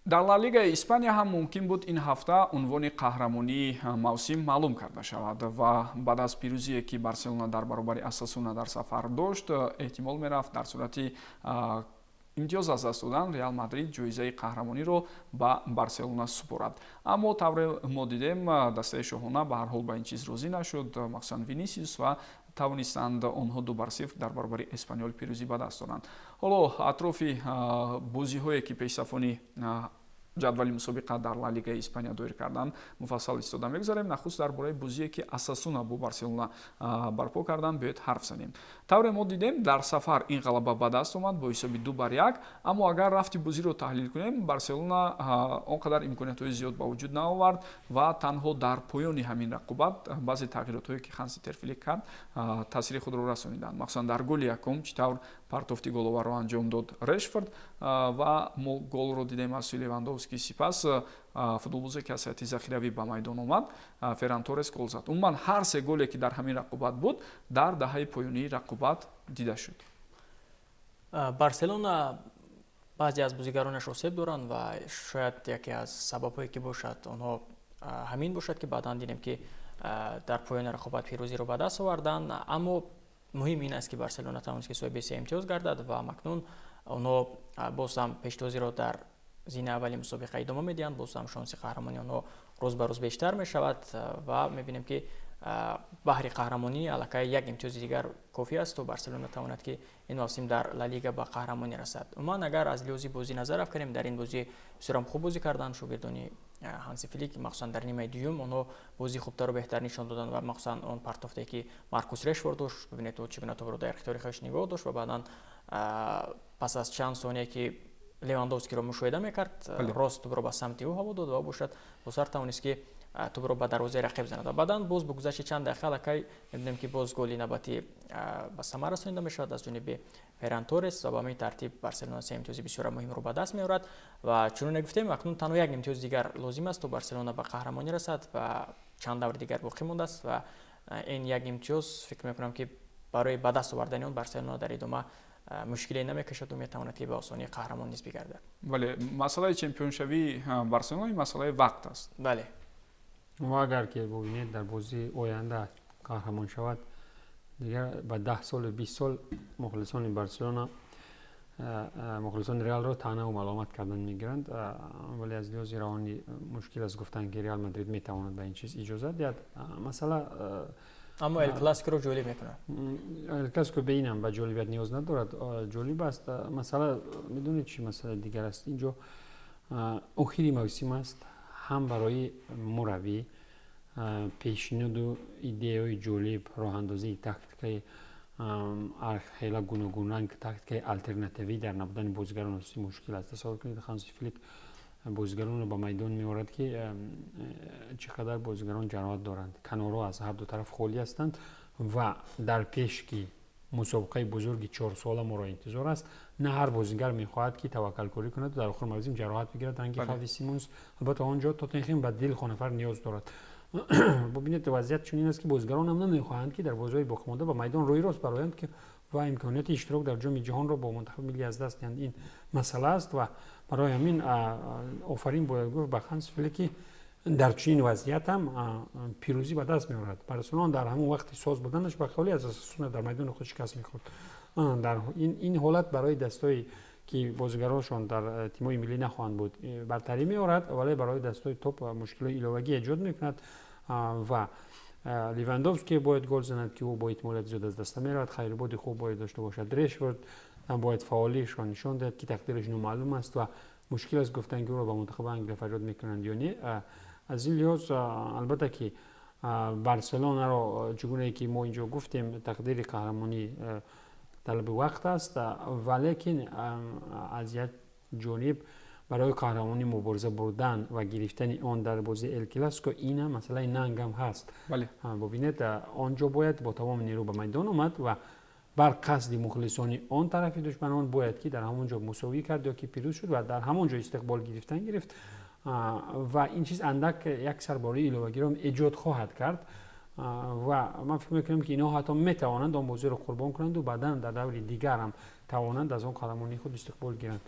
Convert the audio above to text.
Дар Ла Лигаи Испания ҳам мумкин буд ин ҳафта унвони қаҳрамонии мавсим маълум карда шавад ва баъд аз пирӯзие, ки Барселона дар баробари Осасуна дар сафар дошт, эҳтимол мерафт, дар сурати имтиёз аз даст додан Реал Мадрид ҷоизаи қаҳрамониро ба Барселона супорад. Аммо тавре мо дидем, дастаи шоҳона ба ҳар ҳол ба ин чиз розӣ нашуд, махсусан Винисиус, ва тавонистанд онҳо 2-0 дар баробари Эспанёл пирӯзӣ ба даст оранд. Ҳоло атрофи бозиҳое, ки пешсафони ҷадвали мусобиқа дар Ла Лигаи Испания доир карданд, муфассал истода мегузарем. Нахуст дар бораи бозие, ки Осасуна бо Барселона барпо карданд, биёед ҳарф занем. Тавре мо дидем, дар сафар ин ғалаба ба даст омад бо ҳисоби 2-1. Аммо агар рафти бозиро таҳлил кунем, Барселона он қадар имкониятҳои зиёд ба вуҷуд наовард ва танҳо дар поёни ҳамин рақобат баъзе тағйиротҳое, ки Ханси Флик кард, таъсири худро расониданд. Махсусан дар голи якум чӣ тавр партофти головарро анҷом дод Решфорд ва мо голро дидем аз сӯи Левандовски. Сипас футболбозе, ки аз ҳайати захиравӣ ба майдон омад, Ферран Торрес, гол зад. Умуман, ҳар се голе, ки дар ҳамин рақобат буд, дар даҳаи поёнии рақобат дида шуд. Барселона баъзе аз бозигаронаш осеб доранд ва шояд яке аз сабабҳое, ки бошад, онҳо ҳамин бошад, ки баъдан дидем, ки дар поёни рақобат пирӯзиро ба даст оварданд. Аммо муҳим ин аст, ки Барселона тавонист, ки соҳиби се имтиёз гардад ва акнун онҳо боз ҳам пештозиро дар зина аввали мусобиқа идома медиҳанд. Боз ҳам шонси қаҳрамонии онҳо рӯз ба рӯз бештар мешавад ва мебинем, ки баҳри қаҳрамонӣ аллакай як имтиёзи дигар кофӣ аст, то Барселона тавонад, ки ин мавсим дар Ла Лига ба қаҳрамонӣ расад. Умуман, агар аз лиҳози бозӣ назар афканем, дар ин бозӣ бисёрам хуб бозӣ карданд шогирдони Ҳанси Флик. Махсусан дар нимаи дуюм онҳо бозии хубтару беҳтар нишон доданд ва махсусан он партофте, ки Маркус Решфорд дошт, бибинед, ӯ чӣ гуна топро дар ихтиёри худаш нигоҳ дошт ва баъдан пас аз чанд сония, ки Левандовскиро мушоҳида мекард, рост тӯбро ба самти ӯ ҳаво дод ва бошад, бо сар тавонист, ки тӯбро ба дарвозаи рақиб занад. Ва баъдан боз бо гузашти чанд дақиқа аллакай мебинем, ки боз голи навбатӣ ба самар расонида мешавад аз ҷониби Ферран Торрес ва ба ҳамин тартиб Барселона се имтиёзи бисёр муҳимро ба даст меорад. Ва чуноне гуфтем, акнун танҳо як имтиёзи дигар лозим аст, то Барселона ба қаҳрамонӣ расад ва чанд даври дигар боқӣ мондааст. Ва ин як имтиёз, фикр мекунам, ки барои ба даст овардани он Барселона дар идома мушкиле намекашаду метавонад, ки ба осонӣ қаҳрамон низ бигардад. Бале, масъалаи чемпионшавии Барселона масъалаи вақт аст. Бале. Ва агар ки бубинед, дар бозии оянда қаҳрамон шавад, дигар ба 10 солу 20 сол мухлисони Барселона мухлисони Реалро таънаву маломат кардан мегиранд. Вале аз лиҳози равонӣ мушкил аст гуфтан, ки Реал Мадрид метавонад ба ин чиз иҷозат диҳад. Масъала Аммо Эл Классикоро ҷолиб мекунад. Эл Классико бе инам ба ҷолибият ниёз надорад, ҷолиб аст. Масъала, медонед, чӣ масъалаи дигар аст инҷо? Охири мавсим аст, ҳам барои мураббӣ пешниҳоду идеяҳои ҷолиб, роҳандозии тактикаи хела гуногунранг, тактикаи алтернативӣ дар набудани бозигарон асоси мушкил аст. Тасаввур кунед, Ханси Флик бозигаронро ба майдон меорад, ки чӣ қадар бозигарон ҷароҳат доранд, канорҳо аз ҳарду тараф холӣ ҳастанд ва дар пеш, ки мусобиқаи бузурги чорсола моро интизор аст, на ҳар бозигар мехоҳад, ки таваккалкорӣ кунад, дар охир мавсим ҷароҳат бигирад, ранги Хави Симонс. Албатта, он ҷо Тоттенхем ба дилхоҳ нафар ниёз дорад. Бубинед, вазъият чунин аст, ки бозигаронам намехоҳанд, ки дар бозиҳои боқимонда ба майдон рӯи рост бароянд, ки ва имконияти иштирок дар Ҷоми ҷаҳонро бо мунтахаби миллӣ аз даст диҳанд. Ин масъала аст ва барои ҳамин офарин бояд гуфт ба Ханс Флик, ки дар чунин вазъият ҳам пирӯзӣ ба даст меорад. Барселона дар ҳамон вақти соз буданаш ба холӣ аз Осасуна дар майдони худ шикаст мехӯрд. Дар ин ҳолат барои дастҳое, ки бозигароншон дар тимҳои миллӣ нахоҳанд буд, бартарӣ меорад, вале барои дастҳои топ мушкилои иловагӣ эҷод мекунад. Ва Левандовски бояд гол занад, ки ӯ бо эҳтимолияти зиёд аз даста меравад. Хайрубоди хуб бояд дошта бошад Решфорд, бояд фаъолиашро нишон диҳад, ки тақдираш номаълум аст ва мушкил аст гуфтан, ки ӯро ба мунтахаби Англия фарёд мекунанд ё не. Аз ин лиҳоз, албатта, ки Барселонаро, чӣ гунае ки мо инҷо гуфтем, тақдири қаҳрамонӣ талаби вақт аст, валекин аз як ҷониб барои қаҳрамонӣ мубориза бурдан ва гирифтани он дар бозии Эл Классико ина масъалаи нангам ҳаст. Бубинед, он ҷо бояд бо тамоми нерӯ ба майдон омад ва бар қасди мухлисони он тарафи душманон бояд, ки дар ҳамон ҷо мусовӣ кард ё ки пирӯз шуд ва дар ҳамон ҷо истиқбол гирифтан гирифт. Ва ин чиз андак як сарбории иловагиро эҷод хоҳад кард ва ман фикр мекунам, ки инҳо ҳатто метавонанд он бозиро қурбон кунанду баъдан дар даври дигар ҳам тавонанд аз он қаҳрамонии худ истиқбол гиранд.